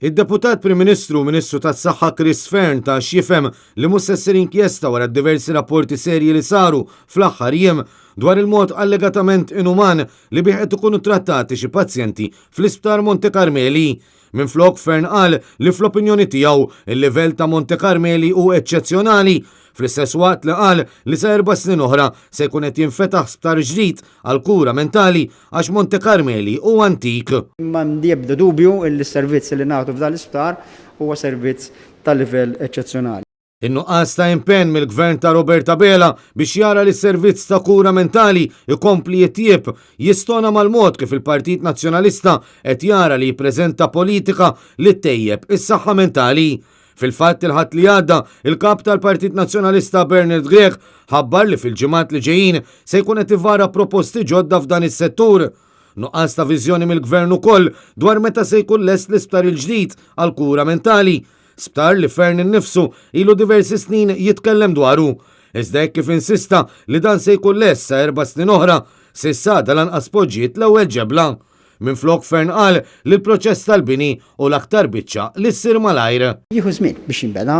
Id-Deputat Prim Ministru u Ministru tas-Saħħa Chris Fearne ta x'jifhem li mhux se ssir inkjesta wara d-diversi rapporti serji li saru fl-aħħar jiem dwar il-mod allegatament inuman li bih qed ikunu trattati xi pazjenti fl-Isptar Monte Carmeli. Minflok Fearne qal li fl-opinjoni tiegħu il-livell ta' Monte Carmeli hu eċċezzjonali fl-istess waqt li qal li sa erba' snin oħra se jkun qed jinfetaħ sptar ġdid għall-kura mentali għax Monte Carmeli hu antik. M'għandi ebda dubju illi s-servizz li nagħtu f'dan l-isptar huwa servizz ta' livell eċċezzjonali. In-nuqqas ta' impenn mill-Gvern ta' Robert Abela biex jara li s-servizz ta' kura mentali jkompli jitjieb jistona mal-mod kif il-Partit Nazzjonalista qed jara li jippreżenta politika li ttejjeb is-saħħa mentali. Fil-fatt il-Ħadd li għadda, il-Kap tal-Partit Nazzjonalista Bernard Grech ħabbar li fil-ġimgħat li ġejjin se jkun qed ivara proposti ġodda f'dan is-settur. Nuqqas ta' viżjoni mill-Gvern ukoll dwar meta se jkun lest l-isptar il-ġdid għall-kura mentali. Sptar li Fearne innifsu ilu diversi snin jitkellem dwaru. Iżda hekk kif insista li dan se jkun lest sa erba' snin oħra, s'issa għadha lanqas poġġiet l-ewwel ġebla. Minflok Fearne qal li l-proċess tal-bini hu l-aktar biċċa li ssir malajr. Jieħu żmien biex jinbena,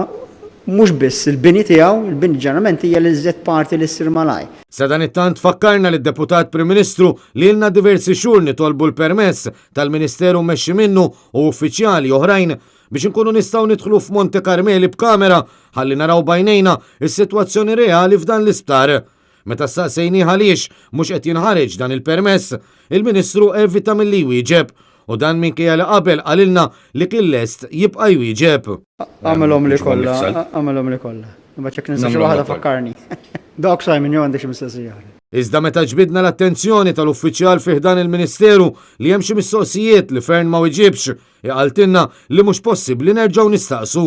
mhux biss il-bini tiegħu, il-bini ġeneralment hija l-iżjed parti li ssir malajr. Sadanittant fakkarna lid-Deputat Prim Ministru li ilna diversi xhur nitolbu l-permess tal-Ministeru mmexxi minnu u uffiċjali oħrajn biex inkunu nistgħu nidħlu f'Monte Carmeli b'kamera ħalli naraw b'għajnejna s-sitwazzjoni reali f'dan l-isptar. Meta staqsejnih għaliex mhux qed jinħareġ dan il-permess, il-Ministru evita milli jwieġeb. U dan minkejja li qabel qalilna li kien lest jibqa' jwieġeb. Agħmilhomli kollha, agħmilhomli kollha. Imbagħad jekk ninsa xi waħda fakkarni. Dawk Simon jew għandek xi mistoqsija oħra. Iżda meta ġbidna l-attenzjoni tal-uffiċjal fi ħdan il-Ministeru li hemm xi mistoqsijiet li Fearne ma wiġibx, hi qaltilna li mhux possibbli nerġgħu nistaqsu.